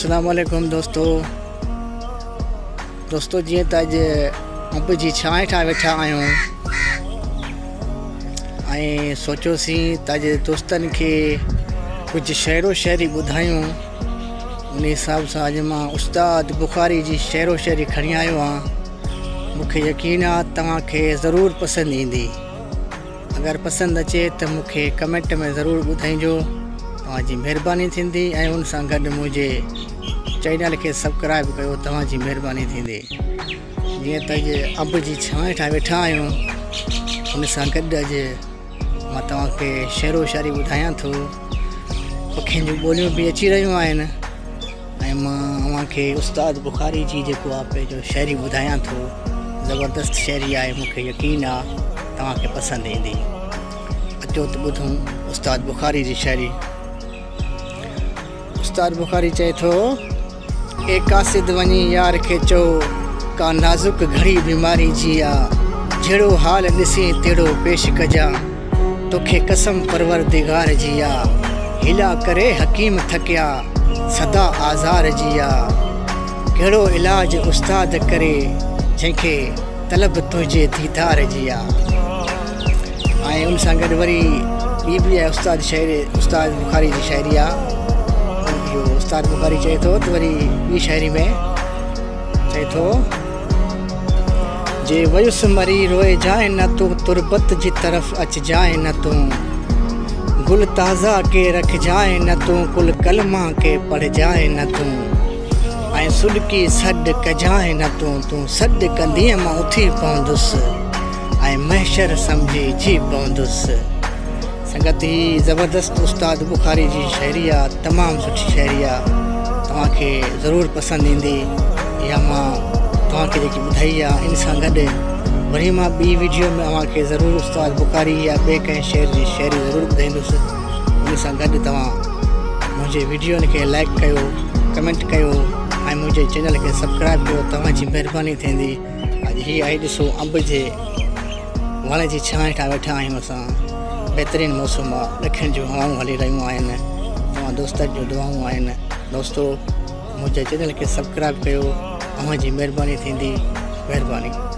السلام عليڪم دوستو دوستو جيئن ته اڄ انب جي ڇانء هيٺان ويٺا آهيون ۽ سوچيوسين ته اڄ دوستن کي ڪجهه شعر و شاعري ٻڌايون ان حساب سان اڄ مان استاد بخاري جي شعر و شاعري کڻي آيو آهيان مونکي يقين آهي توهان کي ضرور پسند ايندي اگر پسند اچي ته مون کي ڪمينٽ ۾ ضرور ٻڌائينجو توهان جي مهرباني ٿيندي ۽ ان سان گڏ منهنجي چينل کي سبڪرائب ڪيو توهان جي مهرباني ٿيندي جيئن ته اڄ انب جي ڇانو هيٺان ويٺا آهيون ان سان گڏ اڄ مان توهان کي شعر و شاعري ٻڌايان ٿو پکين جون ٻوليون به اچي رهيون آهن ۽ مان اوهان کي استاد بخاري جي جيڪو آ پنهنجو شاعري ٻڌايان ٿو زبردست شاعري آهي مون کي يقين آ توهان کي پسند ايندي اچو ته ٻڌون استاد بخاري جي شاعري استاد بخاري چئي ٿو اي قاصد وڃي يار کي چئو ڪا نازڪ گهڙي بيماري جي آ جهڙو حال ڏسين تهڙو پيش ڪجان توکي قسم پروردگار جي آ، حيلا ڪري حڪيم ٿڪيا، سدا آزار جي آ. ڪهڙو علاج استاد ڪري، جنهن کي طلب تنهنجي ديدار جي آ. ۽ ان سان گڏ وري ٻي به آهي استاد شاعري استاد بخاري جي شاعري آ. اهو استاد بخاري چئي ٿو ته وري ٻي شاعري ۾ چئي ٿو. جي ويس مري روئجانء نه تون تربت جي طرف اچجانء نه تون گل تازا ڪي رکجانء نه تون ڪل ڪلما ڪي پڙهجانء نه تون ۽ سڏڪي سڏ ڪجانء نه تون تون سڏ ڪندينء مان اٿي پوندس ۽ محشر سمجهي جي پوندس. سنگت هي زبردست استاد بخاري جي شاعري آ تمام سٺي شاعري آ توهان کي ضرور پسند ايندي اها مان توهان کي جيڪي ٻڌائي آ ان سان گڏ وري مان ٻي ويڊيو ۾ اوهان کي ضرور استاد بخاري يا ٻئي ڪنهن شعر جي شاعري ضرور ٻڌائيندس ان سان گڏ توهان منهنجي ويڊيون کي لائڪ ڪيو ڪمينٽ ڪيو ۽ منهنجي چينل کي سبسڪرائب ڪيو توهان جي مهرباني ٿيندي اڄ هي آهي ڏسو انب جي وڻ جي ڇانء هيٺان ويٺا آهيون اسان بهترين موسم آ ڏکڻ جون هوائون هلي رهيون آهن توهان دوستن جون دعائون آهن دوستو منهنجي چينل کي سبسڪرائب ڪيو اوهان جي مهرباني ٿيندي مهرباني.